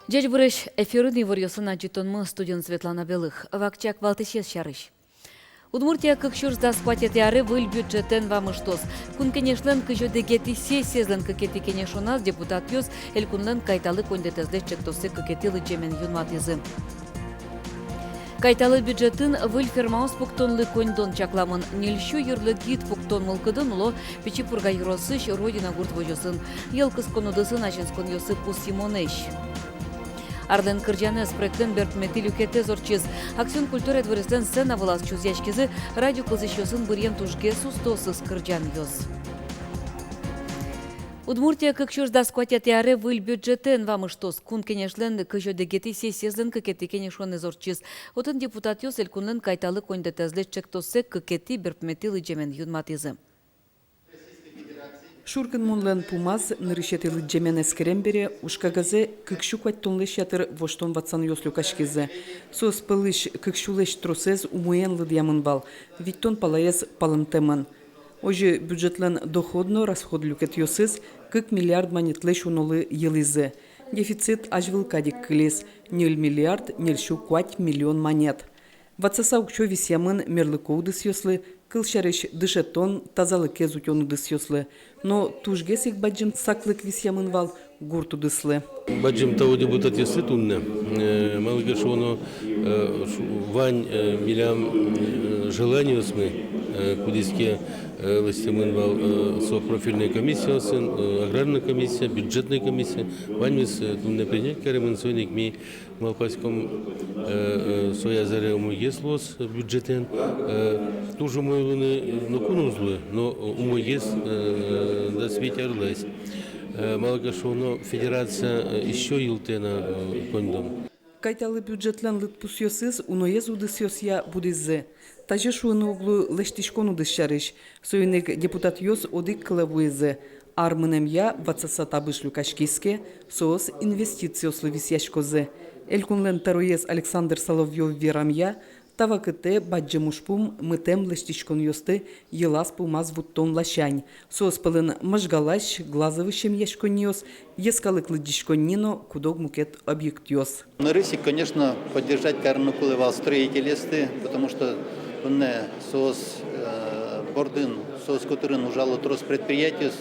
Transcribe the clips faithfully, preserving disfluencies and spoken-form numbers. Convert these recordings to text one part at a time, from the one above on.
Ӟечбуресь! Эфирын иворъёсын адӟытонмы, студиын Светлана Белых. Вакчияк валтӥсез сярысь. Удмуртия кык сюрс дас куатетӥ аре выль бюджетэн вамыштоз. Кун Кенешлэн кызь одӥгетӥ сессиезлэн кыкетӥ кенешоназ депутатъёс элькунлэн кайталы коньдэтэзлэсь чектоссэ кыкетӥ лыдӟемен юнматӥзы. Кайталы бюджетын выль фермаос пуктонлы коньдон чакламын. Ньыль сю йырлы гид пуктон мылкыдын уло Пичи Пурга ёросысь «Родина» гурт возёсын. Йӧл кыскон удысын азинсконъёсы пусйымонэсь. «Арлэн кырӟанэз» проектлэн берпуметӥ люкетэз ортчиз. «Аксион» культура дворецлэн сцена вылаз чузъяськизы радио кылзӥсьёсын быръем тужгес устоосыз кырӟанъёс. Удмуртия кык сюрс дас куатетӥ аре выль бюджетэн вамыштоз. Кун Кенешлэн кызь одӥгетӥ сессиезлэн кыкетӥ кенешонэз ортчиз. Отын депутатъёс элькунлэн кайталы коньдэтэзлэсь чектоссэ кыкетӥ берпуметӥ лыдӟемен юнматӥзы. Шуркынмонлэн пумаз нырысетӥ лыдӟемен эскерем бере, ужкагазэ кык сю куатьтонлэсь ятыр воштон-ватсанъёс люкаськизы. Соос пӧлысь кык сюлэсь тросэз умоен лыдъямын вал, витьтон палаез палэнтэмын. Озьы бюджетлэн доход но расход люкетъёсыз кык миллиард манетлэсь унолы йылӥзы. Дефицит азьвыл кадь ик кылиз: ньыль миллиард ньыль сю куать миллион манет. Ватсаса уксё висъямын мерлыко удысъёслы, кылсярысь, дышетон, тазалыкез утён удысъёслы. Но тужгес ик бадӟым саклык висъямын вал гурт удыслы. Бадӟым тау депутатъёслы туннэ. Э, малы ке шуоно, э, ш-, вань, э, милям, э, желаниосмы, э, кудӥз ке, э, лэсьтэмын вал, э, со профильной комиссиосын, э, аграрной комиссия, бюджетной комиссия. Ваньмыз, э, туннэ принять каремын, соин ик ми малпаськом, э, э, со азьло умойгес луоз бюджетэн, э, туж умой луыны, э, ноку но уз луы, но умойгес, э, дас вить арлэсь. Э, малы ке шуоно, федерация, э, ещё йылтэ на, э, коньдон. Кайталы бюджетлэн лыдпусъёсыз уноез удысъёсъя будӥзы. Тазьы шуыны уг луы лэсьтӥськон удыс сярысь. Соин ик депутатъёс одӥг кылэ вуизы: ар мынэмъя ватсаса табыш люкаськиз ке, соос инвестициослы висъяськозы. Элькунлэн тӧроез Александр Соловьёв верамъя, та вакытэ бадӟым ужпум мытэм лэсьтӥськонъёсты йылаз-пумаз вуттон ласянь. Соос пӧлын Можгалась, Глазовысь эмъяськонниос, йӧскалык лыдӟиськонни но кудог мукет объектъёс. Нырысь ик, конечно, поддержать карыны кулэ вал строительёсты, потому что туннэ соос, э, бордын, соос котырын ужало трос предприятиос,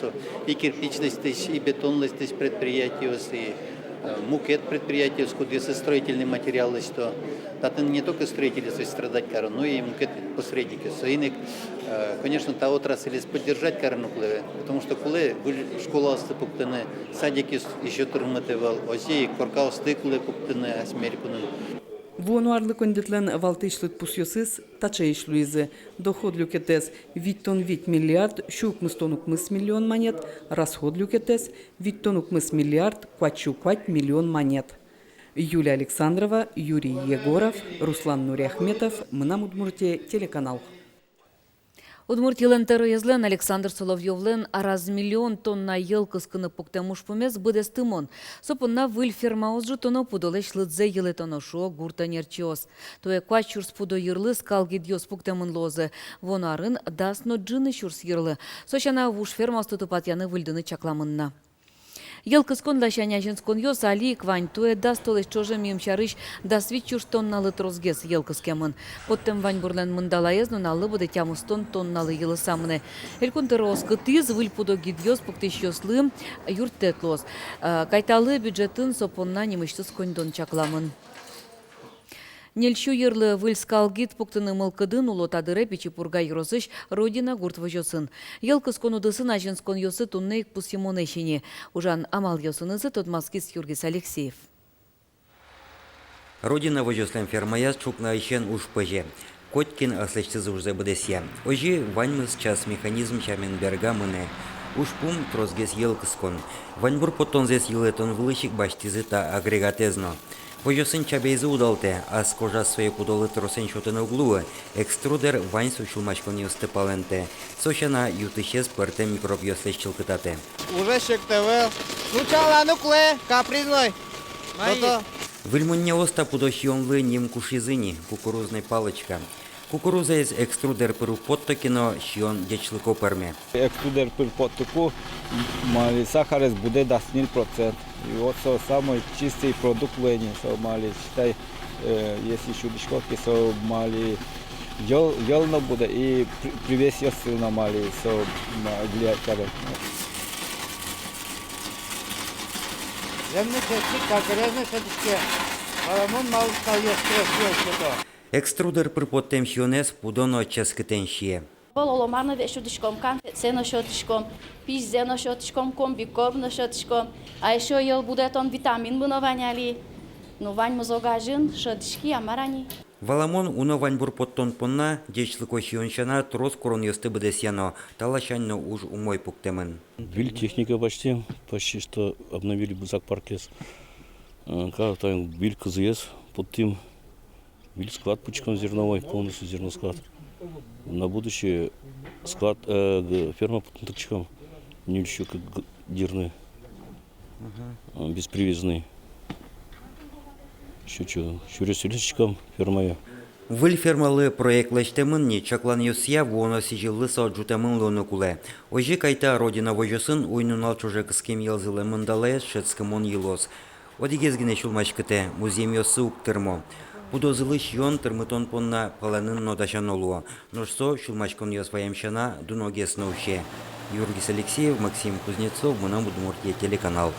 и кирпич лэсьтӥсь, и бетон лэсьтӥсь предприятиос, и, э, мукет предприятиос, кудъёсыз строительный материал лэсьто. Татын не только строительёс страдать каро, но и мукет посредникъёс. Соин ик, э, конечно, та отраслез поддержать карыны кулэ, потому что кулэ выль школаосты пуктыны, садикъёс ещё тырмыт ӧвӧл, озьы ик коркаосты кулэ пуктыны асьме элькунын. Вуоно арлы коньдэтлэн валтӥсь лыдпусъёсыз таӵеесь луизы: доход люкетэз — витьтон вить миллиард сю укмыстон укмыс миллион манет, расход люкетэз — витьтон укмыс миллиард куать сю куать миллион манет. Юлия Александрова, Юрий Егоров, Руслан Нуриахметов, «Мынам Удмуртие» телеканал. Удмуртилэн тӧроезлэн Александр Соловьёвлэн араз миллион тонна йӧл кыскыны пуктэм ужпумез быдэстымон. Со понна выль фермаос ӝутоно, пудолэсь лыдзэ йылэтоно, шуо гурт ӧнерчиос. Туэ куать сюрс пудо йырлы скал гидъёс пуктэмын луозы, вуоно арын дас но ӝыны сюрс йырлы. Со сяна, вуж фермаосты тупатъяны-выльдыны чакламын на. Йӧл кыскон ласянь азинсконъёс али ик вань. Туэ дас толэзь ӵоже миым сярысь дас вить сюрс тонналы тросгес йӧл кыскемын. Поттэм ваньбурлэн мындалаез нуналлы быдэ тямыстон тонналы йылыса мынэ. Элькун тӧро оскытӥз: выль пудо гидъёс пуктӥсьёслы юрттэт луоз. Э, кайталы бюджетын со понна нимысьтыз коньдон чакламын. Ньыль сю йырлы выль скал гид пуктыны мылкыдын уло та дыре Пичи Пурга ёросысь «Родина» гурт возёсын. Йӧл кыскон удысын азинсконъёсы туннэ ик пусйымонэсь ини. Ужан амалъёсынызы тодматскиз Юргис Алексеев. «Родина» возёслэн фермаяз ӵукнаысен уж пӧзе. Котькин аслэсьтыз ужзэ быдэсъя. Озьы ваньмыз час механизм сямен берга, мынэ. Ужпум — тросгес йӧл кыскон. Ваньбур поттонзэс йылэтон вылысь ик басьтӥзы та агрегатэз но. Возёсын чабейзы удалтэ, ас кожаз сое пудолы тросэн сётыны уг луы, экструдер вань со сюлмаськонъёсты палэнтэ. Со сяна, ю тысез пӧртэм микробъёслэсь чылкытатэ. Уже сектэ ӧвӧл. Сначала нукле, капризной. Зато. Выль муннеос та пудо сиёнлы ним кушизы ни — кукурузной палочка. Кукурузаез экструдер пыр уг потто ке но, сиён ӟечлыко пӧрме. Экструдер пыр поттыку, малы сахарез будэ дас ньыль процент. И вот со самый чистый продукт луэ ни, со малы, считай, э, если сюдӥськод ке, со малы йӧл, йӧл но будэ, и при-, привесьёсыз но малы, со ма-, влиять каре. Зэмзэ ческыт, как грязно сётӥське. Валамон, малы стал ёстрее всё это. Экструдер пыр поттэм сиёнэз пудо но ческытэн сие. Вал оломар но весь сюдӥськом, конфетсэ но сётӥськом, пизьзэ но сётӥськом, комбикорм но сётӥськом. А ещё йӧл будэтон витаминмы но вань али. Ну, ваньмыз огазьын, шӧдӥськи, а мар-а ни. Валамон, уно ваньбур поттон понна, ӟечлыко сиён сяна трос куронъёсты быдэсъяно, та ласянь но уж умой пуктэмын. Выль техника басьтӥм, почти что обновили бызак паркез. Э, ка-, тани выль КЗС поттӥм. Выль склад пуктӥськом зерновой, полностью зерносклад. На будущее склад, э, г-, ферма потон тыршиськом ньыльсю г-, г-, дырны. Мгм. Э, беспривязной. Ещё чё, сюрес улесиськом фермае. Выль фермалы проект лэсьтэмын ни, чакланъёсъя, вуоно сӥзьыллы со ӝутэмын луыны кулэ. Озьы ик Айта «Родина» возёсын уй-нунал ӵоже кыскем йӧлзылэн мындалаез шӧдскымон йылоз. Одӥгез гинэ сюлмаськытэ: музъемъёссы уг тырмо. Пудозылы сиён тырмытон понна палэнын но дасяно луо. Нош со сюлмаськонъёс ваем сяна дуногес но усе. Юргис Алексеев, Максим Кузнецов, «Мынам Удмуртие» телеканал.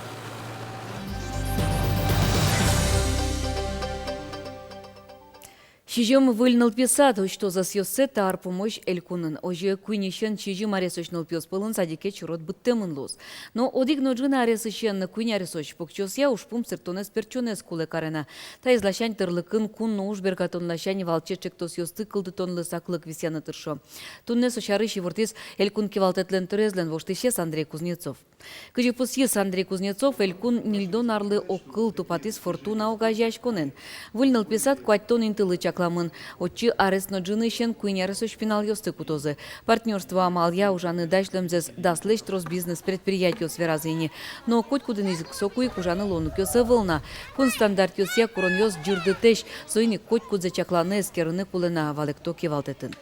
Сизьым выль нылпи сад усьтоз ӧсъёссэ та ар пумозь элькунын. Озьы куиньысен сизьым аресозь нылпиос пӧлын садике черод быдтэмын луоз. Но одӥг но ӝыны аресысен куинь аресозь покчиосъя ужпум сэрттонэз-пертчонэз кулэ каре на. Таиз ласянь тӧрлыкын кун но уж бергатон ласянь валче ӵектосъёсты кылдытонлы саклык висъяны тыршо. Туннэ со сярысь ивортӥз элькун кивалтэтлэн тӧроезлэн воштӥсез Андрей Кузнецов. Кызьы пусйиз Андрей Кузнецов, элькун ньыльдон арлы огкыл тупатӥз «Фортуна» огазеяськонэн. Выль нылпи сад куатьтон интылы чакламын. Отчы арес но ӝынысен куинь аресозь пиналъёсты кутозы. Партнёрство амалъя ужаны дась луэмзэс даслэсь трос бизнес-предприятиос веразы ини. Но котькудӥныз ик соку ик ужаны луонлыкъёс ӧвӧл на. Кун стандартъёсъя куронъёс ӟырдытэсь, соин ик котькудзэ чакланы, эскерыны кулэ на, валэкто кивалтэтын.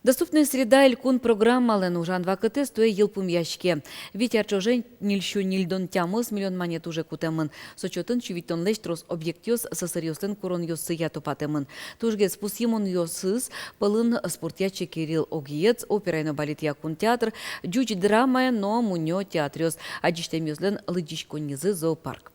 «Доступная среда» элькун программалэн ужан вакытэз туэ йылпумъяське. Вить ар ӵоже ньыльсю ньыльдон тямыс миллион манет уже кутэмын. Со чотын сю витьтонлэсь трос объектъёс сӧсыръёслэн куронъёссыя тупатэмын. Тужгес пусйымонъёсыз пӧлын спортъя «Чекерил» огъетсэ, операя но балетъя кун театр, ӟуч драмая но мунё театръёс, адӟисьтэмъёслэн лыдӟиськоннизы зоопарк.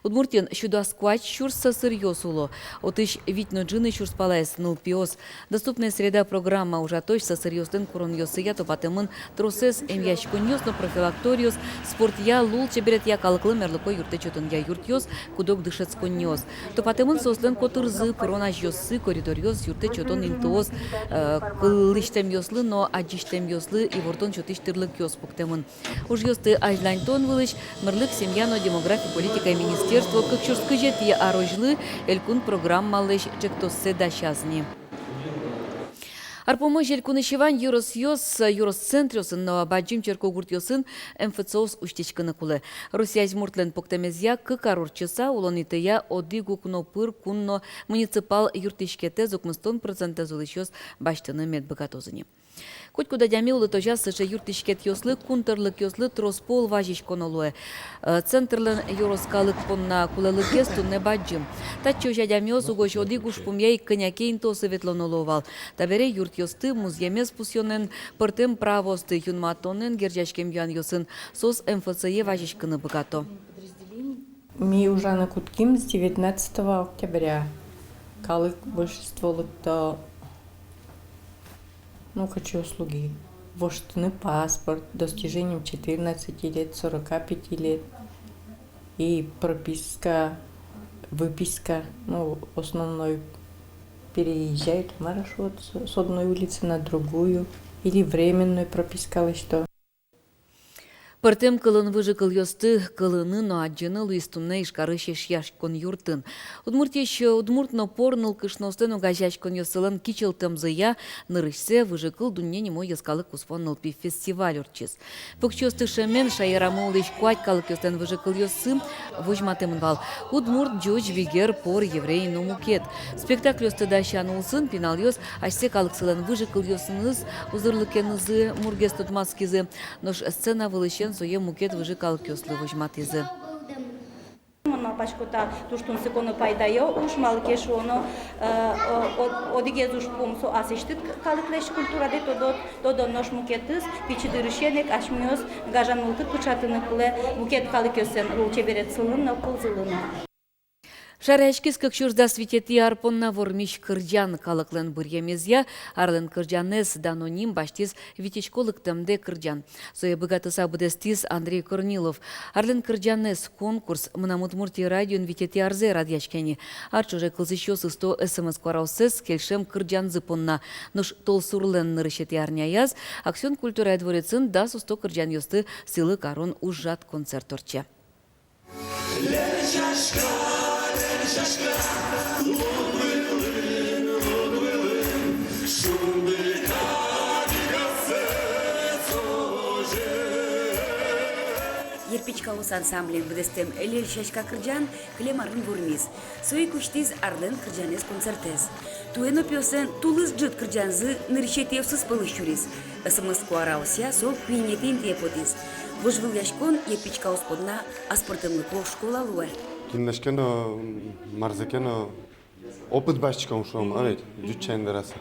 Удмуртиын сю дас куать сюрс сӧсыръёс уло, отысь вить но ӝыны сюрс палаез нылпиос. «Доступная среда» программа ужатозь сӧсыръёслэн куронъёссыя тупатэмын тросэз эмъяськонъёс но профилакториос, спортъя, лулчеберетъя, калыклы мерлыко юрттэт сётонъя юртъёс, куд-ог дышетсконниос. Тупатэмын соослэн котырзы, пырон азьёссы, коридоръёс, юрттэт сётон интыос, э, кыллисьтэмъёслы но адӟисьтэмъёслы ивортон сётӥсь тырлыкъёс пуктэмын. Ужъёсты азьланьтон вылысь мерлыко, семья но демографи политикая министерство кык сюрс кызетӥ арозьлы элькун программалэсь ӵектоссэ дасяз ни. Ар пумозь элькунысь вань ёросъёс, ёрос центръёсын но бадӟым черкогуртъёсын МФЦ-ос усьтӥськыны кулэ. Россия Азьмуртлэн пуктэмезъя, кык ар ортчыса улонитыя одӥг укно пыр кун но муниципал юрттӥськетэз укмыстон процентэз улӥсьёс басьтыны мед быгатозы ни. Котькуд адями улытозяз сыӵе юрттӥськетъёслы, кун тӧрлыкъёслы трос пол вазиськоно луэ. Э, центрлэн ёрос калык понна кулэлыкез туннэ бадӟым. Татчозь адямиос угось одӥг ужпумъя ик кӧня ке интыосы ветлоно луо вал. Табере юртъёсты, музъемез пусъёнэн, пӧртэм правоосты юнматонэн герӟаськем юанъёсын соос МФЦ-е вазиськыны быгато. Ми ужаны кутским с девятнадцатого октября. Калык большинство лыкто, ну, хочу услуги. Воштыны паспорт, достижением четырнадцати лет, сорока пяти лет. И прописка, выписка. Ну, основной переезжает маршрут с, с одной улицы на другую. Или временной прописка лэсьто. Пӧртэм кылын выжыкылъёсты кылыны но адӟыны луиз туннэ Ижкарысь Эшъяськон юртын. Удмуртиысь удмурт но пор нылкышноослэн огазеяськонъёссылэн кичӧлтэмзыя нырысьсэ «Выжыкыл дунне» нимо йӧскалык куспо нылпи фестиваль ортчиз. Покчиосты шӧмен шаерамы улӥсь куать калыкъёслэн выжыкылъёссы возьматэмын вал: удмурт, ӟуч, бигер, пор, еврей но мукет. Спектакльёсты дасян улсын пиналъёс асьсэ калыксылэн выжыкылъёсыныз узырлыкенызы мургес тодматскизы. Нош сцена вылысен сое мукет выжы калыкъёслы возьматӥзы. Мон малпасько, та туж тунсыко но пайдаё уж, малы ке шуоно, э, о-, о-, одӥгез ужпум со аслэсьтыд калыклэсь культурадэ тодо-, тодон, нош мукетыз пичи дырысен ик асьмеос гажан мылкыд пыӵатыны кулэ мукет калыкъёсын, лулчеберетсылы но, кылзылы но. Шараяськиз кык сюрс дас витетӥ ар понна вормись кырӟан. Калыклэн быръемезъя «Арлэн кырӟанэз» дано ним басьтӥз витисько лыктэмдэ кырӟан. Сое быгатыса быдэстӥз Андрей Корнилов. «Арлэн кырӟанэз» конкурс «Мынам Удмуртие» радиоын витетӥ арзэ радъяське ни. Ар ӵоже кылзӥсьёс ысто СМС куараоссэс кельшем кырӟанзы понна. Нош толсурлэн нырысетӥ арняяз «Аксион» культурая дворецын дас усто кырӟанъёсты сӥлы карон ужрад-концерт ортче. «Ерпичкаос» ансамблен быдэстэм «Лель сяська» кырӟан кылем арын вормиз. Со ик усьтӥз «Арлэн кырӟанэз» концертэз. Туэ но пиослэн «Тулыс ӝыт» кырӟанзы нырысетӥосыз пӧлысь сюриз. СМС куараосъя со куинетӥ интые потӥз. Вожвылъяськон Ерпичкаос понна аспӧртэмлыко школа луэ. Кинлэсь ке но, марзэ ке но опыт басьтӥськом, шуом, а ведь, ӟуч сямен вераса.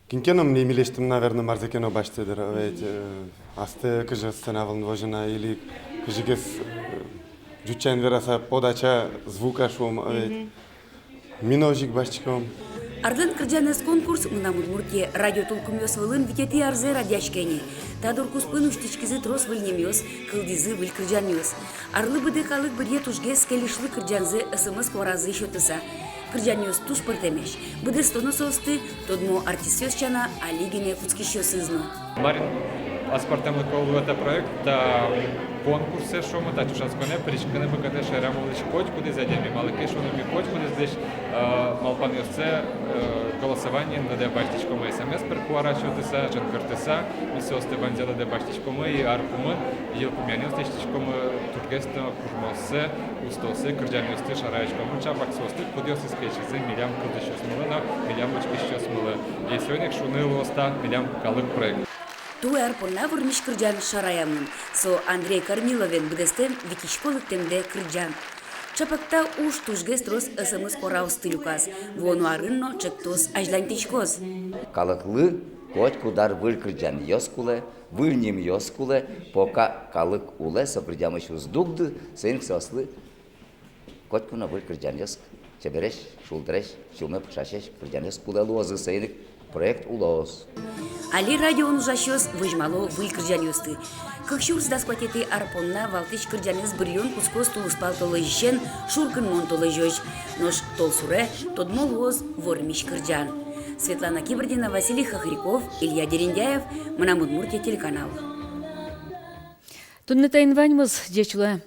Кин ке но милесьтым, наверно, марзэ ке но басьтэ дыр, а ведь, э, астэ кызьы сцена вылын возьыны или кызьыгес, э, ӟуч сямен вераса, подача звука, шуом, а ведь. Ми но озьы ик басьтӥськом. «Арлэн кырӟанэз» конкурс «Мынам Удмуртие» радиотулкымъёс вылын витетӥ арзэ радъяське ни. Та дыр куспын усьтӥськизы трос выль нимъёс, кылдӥзы выль кырӟанъёс. Арлы быдэ калык быръе тужгес «Кельышлы» кырӟанзэ СМС куаразы сётыса. Кырӟанъёс туж пӧртэмесь. Быдэстоно соосты тодмо артистъёс сяна али гинэ кутскисьёсыз но. Марин аспӧртэмлыко луэ та проект, та конкурсэ, шуомы, та чошатсконэ пыриськыны быгатэ шаерамы улӥсь котькудӥз адями. Малы ке шуоно, ми котькудӥзлэсь, э, малпанъёссэ, э, голосованиын лыдэ басьтӥськомы, СМС пыр куара сётыса, жингыртыса, ми соосты ваньзэ лыдэ басьтӥськомы, и ар пумын йылпумъянъёс лэсьтӥськомы, тужгес но кужмооссэ, устооссэ, кырӟанъёсты шараяськомы ӵапак соосты, кудъёсыз кельшизы милям кылзӥсьёсмылы но милям учкисьёсмылы. И соин ик шуыны луоз, та милям калык проект. Туэ ар понна вормись кырӟан шараямын. Со Андрей Корниловен быдэстэм витисько лыктэмдэ кырӟан. Ӵапак та уж тужгес трос СМС куараосты люказ. Вуоно арын но ӵектос азьланьтӥськоз. Калыклы котькуд ар выль кырӟанъёс кулэ, выль нимъёс кулэ, пока калык улэ, со кырӟамысь уз дугды, соин ик соослы котьку но выль кырӟанъёс, чебересь, шулдыресь, сюлмэ пыӵасесь кырӟанъёс кулэ луозы, соин ик проект улоз. Али радиоын ужасьёс возьмало выль кырӟанъёсты. Кык сюрс дас куатетӥ ар понна валтӥсь кырӟанэз быръён кутскоз тулыспал толэзьысен шуркынмон толэзёзь. Нош толсуре тодмо луоз вормись кырӟан. Светлана Кибардина, Василий Хохряков, Илья Дерендяев, «Мынам Удмуртие» телеканал. Туннэ таин ваньмыз. Ӟеч улэ.